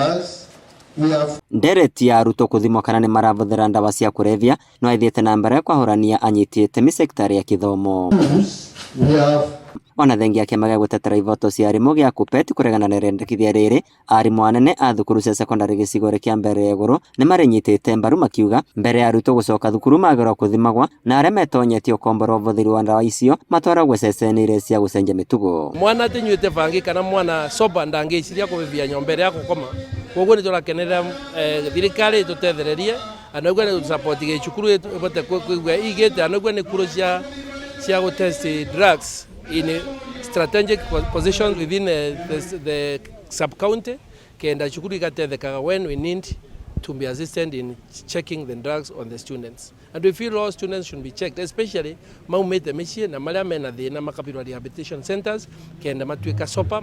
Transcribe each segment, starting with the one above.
Plus, we have Ndereti ya arutwo kũthimwo kana nĩmarahũthĩra ndawa cia kũrebia no ĩthiĩte na mbere kwahũrania anyiti itemi sekta-inĩ ya gĩthomo. schools, we have Ona thengia kĩama gĩa gũtetera ihoto cia arimũ gĩa KUPPET kũregana na rĩendekithia rĩrĩ, arimũ anene a thukuru cia cekondarĩ gĩcigo kĩa mbere ya igũrũ nĩmarĩnyitĩte mbaru makiuga mbere ya arutwo gũcoka thukuru magĩrĩirwo gũthimagwo na arĩa metonyetie ũkombora ũhũthĩri wa ndawa icio matwaragwo ceceni-inĩ cia gũcenjia mĩtugo. Mwana atinyuite bangi kana mwana sober ndangĩciria kũbibia nyomba ĩrĩa ya gũkoma. Koguo nĩ tũrakenerera thirikari ĩtũtethererie anaigua nĩ support gĩcukuru ĩbote kũigua igĩte anaigua nĩ kuro cia gũ test drugs in strategic positions within the sub county kenda cukuru igatethekaga when we need to be assisted in checking the drugs on the students. And we feel all students should be checked, especially maumĩte mĩciĩ na marĩa mena thĩna makabirwa rehabilitation centers kenda matuĩka sober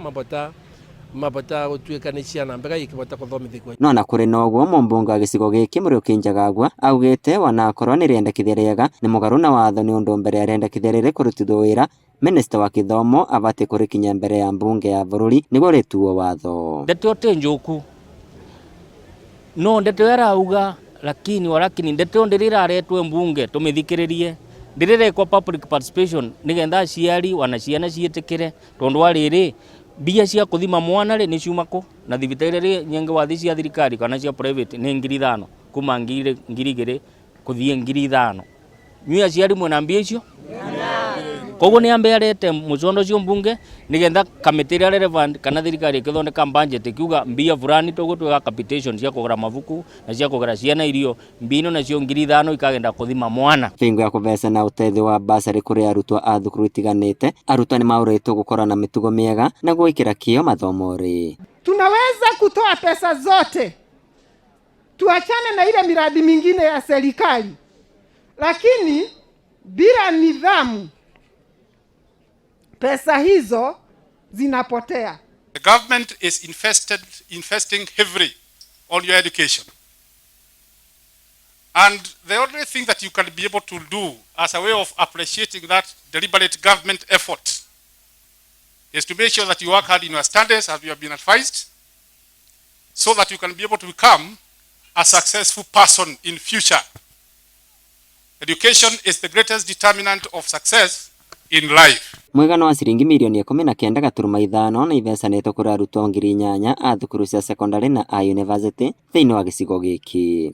mabota gũtuĩka nĩ ciana mbega ikĩbota gũthomithĩkwo. No ona kũrĩ na ũguo mũmbunge wa gĩcigo gĩkĩ Mũriũki Njagagua augĩte wanakorwo nĩ rĩendekithia rĩega nĩ mũgarũ na watho nĩ ũndũ mbere ya rĩendekithia rĩrĩ kũrutithwo wĩra minista wa gĩthomo abatiĩ kũrĩkinyia mbere ya mbunge ya bũrũri nĩguo rĩtuo watho. Ndeto ti njuku no ndeto yarauga lakini walakini ndeto ndĩrĩraretwo mbunge tũmĩthikĩrĩrie ndĩrĩrekwo public participation nĩgetha aciari wana ciana ciĩtĩkĩre tondũ wa rĩrĩ mbia cia kũthima mwana rĩ nĩ ciuma kũ na thibitarĩ rĩ nyingĩ wathi cia thirikari kana cia private nĩ 5,000 kuma 2,000 kũthiĩ 5,000. Nyuĩ aciari mwĩna mbia icio? Koguo nĩ ambe arete mũcondo ũcio mbunge nĩgetha kamĩtĩ ĩrĩa relevant kana thirikari ĩkĩthondeka budget ĩkiuga mbia fulani tũgũtwĩka capitation cia kũgũra mabuku na cia kũgũra ciana irio, mbia ino nacio 5,000 ikagenda kũthima mwana. Bingo ya kũvecana ũteithio wa basarĩ kũrĩ arutwo a thukuru itiganĩte, arutwo nĩ maũrĩtwo gũkorwo na mĩtugo mĩega na gwĩkĩra kĩo mathomo-rĩ. Tunaweza kutoa pesa zote, tuachane na ile miradi mingine ya serikali, lakini bila nidhamu pesa hizo zinapotea. The government is investing heavily on your education. And the only thing that you can be able to do as a way of appreciating that deliberate government effort is to make sure that you work hard in your studies as you have been advised, so that you can be able to become a successful person in future. Education is the greatest determinant of success in life. Mũigana wa ciringi mirioni 19.5 nĩ ivecanĩtwo kũrĩ arutwo 8,000 a thukuru cia cekondarĩ na a yunivasĩtĩ thĩinĩ wa gĩcigo gĩkĩ.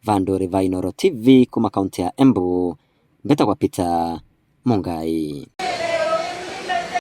Vandũrĩ va Inooro TV kuma kaunti ya Embu, mbĩtagwo Peter Mungai.